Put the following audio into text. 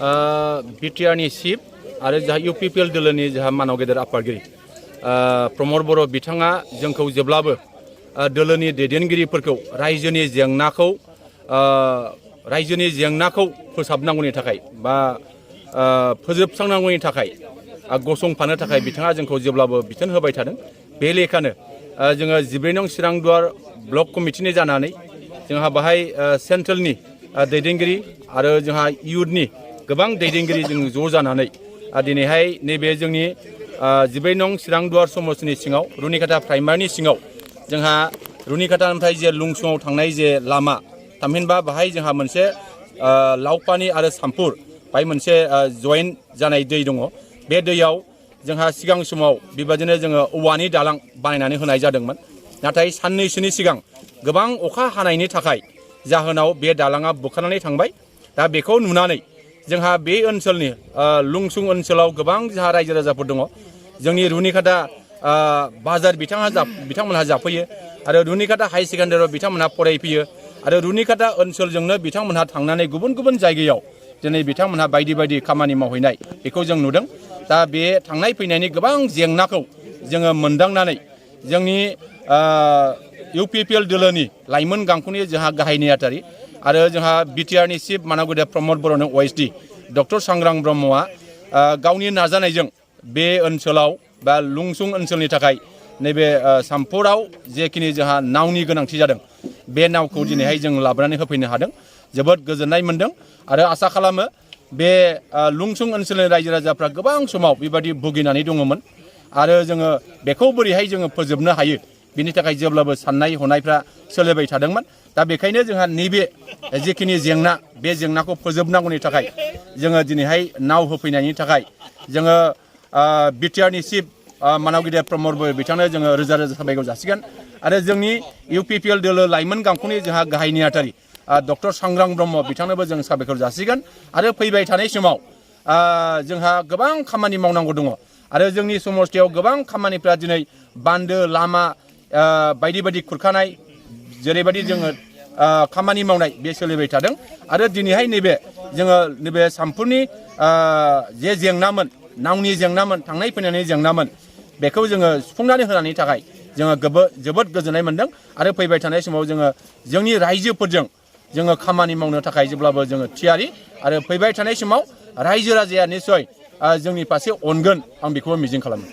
बिटिआरनि चिफ आरो जोंहा इउपिपिएल दोलोनि जोंहा मानाव गेदेर आफादगिरि प्रमद बर' बिथाङा जोंखौ जेब्लाबो दोलोनि दैदेनगिरिफोरखौ रायजोनि जेंनाखौ फोसाबनांगौनि थाखाय बा फोजोबस्रांनांगौनि थाखाय गसंफानो थाखाय बिथाङा जोंखौ जेब्लाबो बिथोन होबाय थादों। बे लेखानो जोङो 12 नं चिरांदुवार ब्लक कमिटिनि जानानै जोंहा बाहाय सेन्ट्रेलनि दैदेनगिरि आरो जोंहा इयुथनि गोबां दैदेनगिरि जों ज' जानानै दिनैहाय नैबे जोंनि 12 नं चिरांदुवार समस्तिनि सिङाव रुनिकाटा प्राइमारिनि सिङाव जोंहा रुनिकाटानिफ्राय जे लुंसुङाव थांनाय जे लामा थामहिनबा बाहाय जोंहा मोनसे लावपानि आरो सामपुर बाहाय मोनसे जयेन्ट जानाय दै दङ। बे दैयाव जोंहा सिगां समाव बेबादिनो जोङो औवानि दालां बानायनानै होनाय जादोंमोन। नाथाय साननैसोनि सिगां गोबां अखा हानायनि थाखाय जाहोनाव बे दालाङा बुखारनानै थांबाय। दा बेखौ नुनानै जोंहा बे ओनसोलनि लुंसुं ओनसोलाव गोबां जोंहा रायजो राजाफोर दङ। जोंनि रुनिकाटा बाजार बिथांमोनहा जाफैयो आरो रुनिकाटा हाई सेकेन्डारियाव बिथांमोनहा फरायफैयो आरो रुनिकाटा ओनसोलजोंनो बिथांमोनहा थांनानै गुबुन गुबुन जायगायाव दिनै बिथांमोनहा बायदि बायदि खामानि मावहैनाय बेखौ जों नुदों। दा बे थांनाय फैनायनि गोबां जेंनाखौ जोङो मोनदांनानै जोंनि इउपिपिएल दोलोनि लाइमोन गांखंनि जोंहा गाहाय नेहाथारि आरो जोंहा बिटिआरनि चिफ मानगोदेब प्रमद बर'नो ओएसडि डक्टर सांग्रां ब्रह्मआ गावनि नाजानायजों बे ओनसोलाव बा लुंसुं ओनसोलनि थाखाय नैबे सामपुराव जेखिनि जोंहा नावनि गोनांथि जादों बे नावखौ दिनैहाय जों लाबोनानै होफैनो हादों। जोबोद गोजोननाय मोनदों आरो आसा खालामो बे लुंसुं ओनसोलनि रायजो राजाफ्रा गोबां समाव बेबायदि भुगिनानै दङमोन आरो जोङो बेखौ बोरैहाय जोङो फोजोबनो हायो बिनि थाखाय जेब्लाबो साननाय हनायफ्रा सोलिबाय थादोंमोन। दा बेखायनो जोंहा नैबे जिखिनि जेंना बे जेंनाखौ फोजोबनांगौनि थाखाय जोङो दिनैहाय नाव होफैनायनि थाखाय जोङो बिटिआरनि चिफ मानाव गेदेर प्रमद बर' बिथांनो जोङो रोजा रोजा साबायखर जासिगोन आरो जोंनि इउपिपिएल दोलो लाइमोन गांखंनि जोंहा गाहाय नेहाथारि डक्टर सांग्रां ब्रह्म बिथांनोबो जों साबायखर जासिगोन आरो फैबाय थानाय समाव जोंहा गोबां खामानि मावनांगौ दङ आरो जोंनि समस्तियाव गोबां खामानिफ्रा दिनै बान्दो लामा बायदि बायदि खुरखानाय जेरैबायदि जोङो खामानि मावनाय बे सोलिबाय थादों आरो दिनैहाय नैबे सामपुरनि जे जेंनामोन नावनि जेंनामोन थांनाय फैनायनि जेंनामोन बेखौ जोङो सुफुंनानै होनायनि थाखाय जोङो जोबोद गोजोननाय मोनदों आरो फैबाय थानाय समाव जोङो जोंनि रायजोफोरजों जोङो खामानि मावनो थाखाय जेब्लाबो जोङो थियारि आरो फैबाय थानाय समाव रायजो राजाया निस्सय जोंनि फारसे अनगोन आं बेखौबो मिजिं खालामो।